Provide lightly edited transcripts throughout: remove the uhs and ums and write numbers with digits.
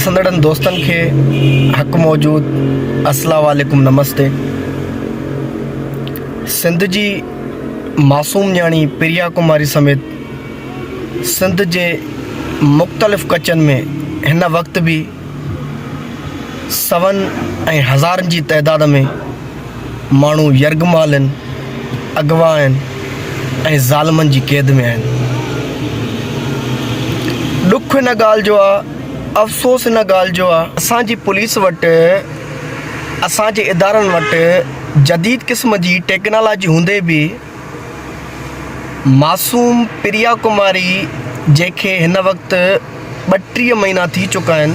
ڏسندڙن دوستن کي حق موجود اسلام عليڪم نمستي سنڌ جي معصوم نياڻي پريا ڪماري سميت سنڌ جي مختلف ڪچن ۾ هن وقت به سون ۽ هزارن جي تعداد ۾ ماڻهو يرغمال آهن، اغوا آهن ۽ ظالمن جي قيد ۾ آهن. ڏک ان ڳالهه جو آ، افسوس ان ڳالهه جو آ، اسان جي پوليس وٽ، اسان جي ادارن وٽ جديد قسم جي ٽيڪنالاجي هوندي به معصوم پريا ڪماري جنهن کي هن وقت 32 مهينا ٿي چڪا آهن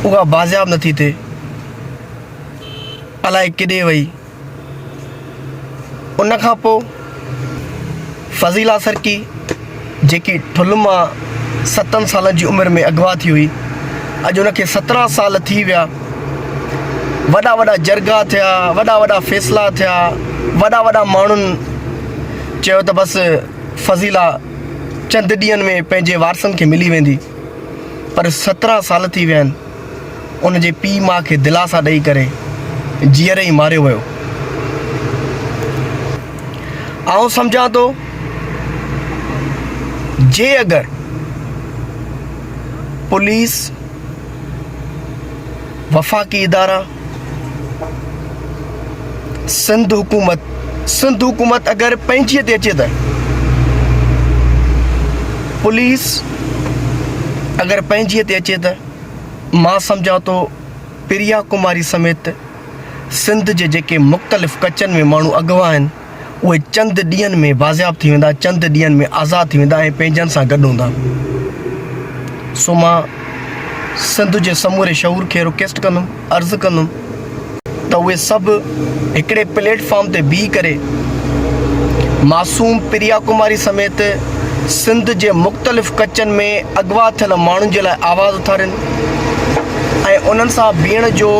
اها بازياب نٿي ٿئي. الائي ڪيڏي وئي. ان کان پوء فضيلا سرڪي جيڪي ٺل مان ستن سالن جي عمر ۾ اغوا ٿي هئي اڄ ان کي 17 سال ٿي ويا. وڏا وڏا جرڳا ٿيا، وڏا وڏا فيصلا ٿيا، وڏا وڏا ماڻهن چيو ته بس فضيلا چند ڏينهن ۾ پنهنجي وارثن کي ملي ويندي پر 17 سال ٿي ويا آهن. ان جي پيء ماء کي دلاسا ڏئي ڪري جيئري ئي ماريو ويو. آئون سمجهان ٿو جي اگر پوليس، وفاقي ادارا، سنڌ حڪومت، سنڌ حڪومت اگر پنهنجي تي اچي ته پوليس اگر پنهنجي تي اچي ته مان سمجهان ٿو پريا ڪماري سميت سنڌ جي جيڪي مختلف ڪچن ۾ ماڻهو اغوا آهن اهي چند ڏينهن ۾ بازياب ٿي ويندا، چند ڏينهن ۾ آزاد ٿي ويندا ۽ پنهنجن سان گڏ هوندا. سو مان سنڌ جي سموري شعور کي رڪويسٽ ڪندم، عرض ڪندم ته اهي سڀ هڪڙي پليٽ فارم تي بيهي ڪري معصوم پريا ڪماري سميت سنڌ جي مختلف ڪچن ۾ اغوا ٿيل ماڻهن جي لاء آواز اٿارين ۽ انهن سان بيهڻ جو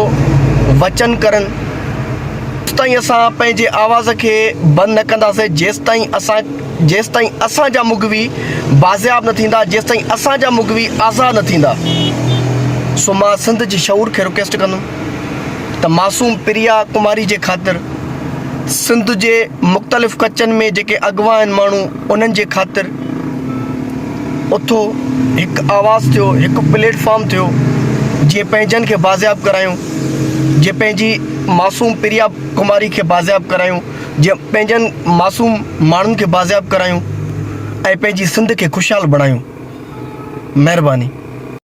وچن ڪرن. تيستائين اسان پنهنجي آواز کي بند نه ڪنداسين جيستائين اسان جيستائين اسان جا مغوي بازياب نه ٿيندا جيستائين اسان جا مغوي آزاد نه ٿيندا سو مان سنڌ جي شعور کي رڪويسٽ ڪندم ته معصوم پريا ڪماري جي خاطر سنڌ جي مختلف ڪچن ۾ جيڪي اغوا آهن ماڻهو انهن جي خاطر اٿو هڪ آواز ٿيو هڪ پليٽ فارم ٿيو جيئن پنهنجن کي بازياب ڪرايون جيئن پنهنجي معصوم پريا ڪماري کي بازياب ڪرايون جيئن پنهنجن معصوم ماڻهن کي بازياب ڪرايون ۽ پنهنجي سنڌ کي خوشحال بڻايون مهرباني.